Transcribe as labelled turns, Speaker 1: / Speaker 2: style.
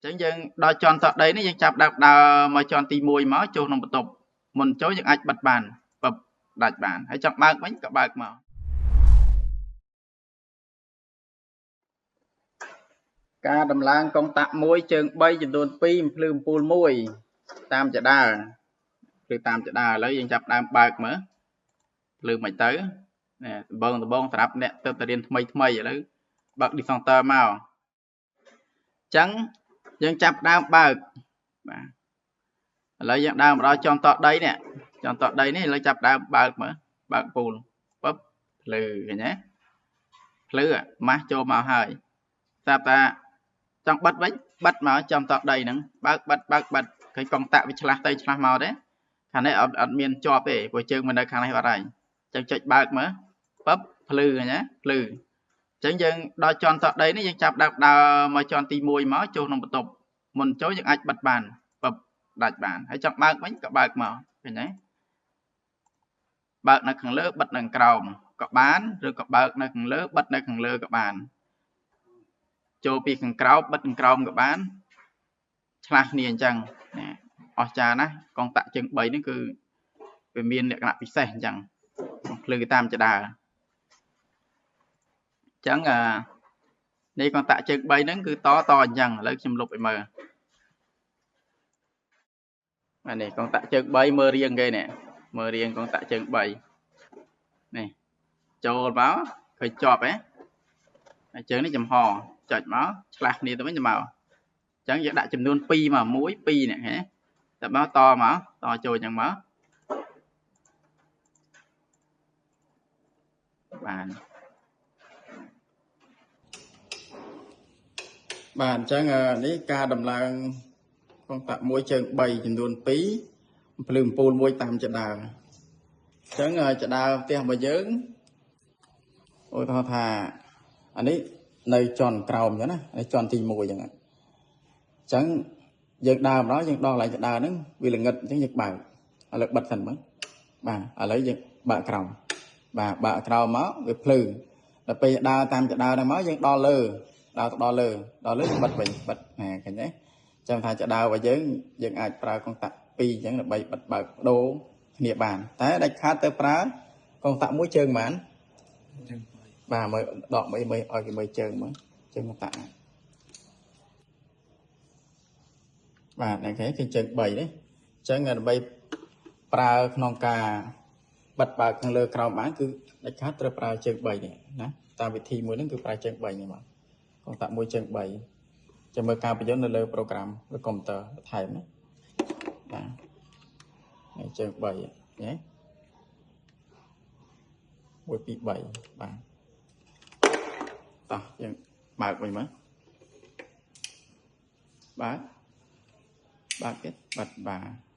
Speaker 1: ចឹងយើងដល់ជាន់តដីនេះយើងចាប់ដើមដើរមកជាន់ទី1មកចូលក្នុងបន្ទប់មុនចូលយើងអាចបិទបានបបដាច់បានហើយចង់បើកវិញក៏បើកមកការដំឡើងកុងតាក់1ជើង3ចំនួន2ភ្លឺអំពូល1តាមចដើភ្លឺតាមចដើឥឡូវយើងចាប់ដើមបើកមើលភ្លឺមិនទៅនេះដំបងសម្រាប់អ្នកទៅរៀនថ្មីថ្មីឥឡូវបើក disjoncteur មកអញ្ចឹងយើងចាប់ដើមបើកបាទឥឡូវយើងដើមមកដល់ចំតដីនេះចំតដីនេះឥឡូវចាប់ដើមបើកមើលបើកពូលពឹបភ្លឺឃើញទេភ្លឺម៉ាស់ចូលមកហើយស្រាប់តែចង់បិទវិញបិទមកចំតដីហ្នឹងបើកបិទបើកបិទឃើញកុងតាក់វាឆ្លាស់ទៅឆ្លាស់មកទេខាងនេះអត់មានជាប់ទេព្រោះជើងមិននៅខាងនេះអត់ហើយអញ្ចឹងចុចបើកមើលពឹបភ្លឺឃើញទេភ្លឺអញ្ចឹងយើងដល់ជាន់តដីនេះយើងចាប់ដើមដើរមកជាន់ទី1មកចូលក្នុងបន្ទប់មុនចូលយើងអាចបិទបានបបដាច់បានហើយចង់បើកវិញក៏បើកមកឃើញទេបើកនៅខាងលើបិទនៅក្រោមក៏បានឬក៏បើកនៅខាងលើបិទនៅខាងលើក៏បានចូលពីខាងក្រោមបិទខាងក្រោមក៏បានឆ្លាស់គ្នាអញ្ចឹងណាអស្ចារ្យណាស់កុងតាក់ជើង3នេះគឺវាមានលក្ខណៈពិសេសអញ្ចឹងភ្លឺតាមចដើអញ្ចឹងអានេះកុងតាក់ជើង3ហ្នឹងគឺតអញ្ចឹងឥឡូវខ្ញុំលុបឲ្យមើលបាទនេះកុងតាក់ជើង3មើលរាងគេនេះមើលរាងកុងតាក់ជើង3នេះចូលមកឃើញជាប់ហ៎ហើយជើងនេះចំហចុចមកឆ្លាស់គ្នាទៅវិញទៅមកអញ្ចឹងយើងដាក់ចំនួន2មក1 2នេះហ៎តែមកតមកតចូលអញ្ចឹងមកបានបាទអញ្ចឹងនេះការដំឡើងកុងតាក់1ជើង3ចំនួន2ភ្លឺអំពូល1តាមចដើអញ្ចឹងចដើផ្ទះរបស់យើងឧទាហរណ៍ថាអានេះនៅជាន់ក្រោមអញ្ចឹងណានេះជាន់ទី1អញ្ចឹងអញ្ចឹងយើងដើរម្ដងយើងដល់កន្លែងចដើហ្នឹងវាល្ងិតអញ្ចឹងយើងបើកឥឡូវបិទសិនមើលបាទឥឡូវយើងបើកក្រោមបាទបើកក្រោមមកវាភ្លឺដល់ពេលដើរតាមចដើហ្នឹងមកយើងដល់លើដើរទៅដល់លើបិទវិញបិទណាឃើញទេចាំថាចដើរបស់យើងយើងអាចប្រើកុងតាក់2អញ្ចឹងដើម្បីបិទបើកដូរគ្នាបានតែដាច់ខាតទៅប្រើកុងតាក់មួយជើងប៉ុន្មានបាទមើលដកមើលឲ្យគេមើលជើងមើលជើងកុងតាក់បាទនេះគេជើង3នេះអញ្ចឹងដើម្បីប្រើក្នុងការបិទបើកខាងលើក្រោមបានគឺដាច់ខាតត្រូវប្រើជើង3នេះណាតាមវិធីមួយហ្នឹងគឺប្រើជើង3នេះមកកុងតាក់មួយជើង3ចាំមើលការបញ្យល់នៅលើប្រូក្រាមឬកុំព្យូទ័របន្ថែមណាបាទនេះជើង3ណា1 2 3បាទតោះយើងបើកវិញមើលបាទបើកទៀតបាត់បាទ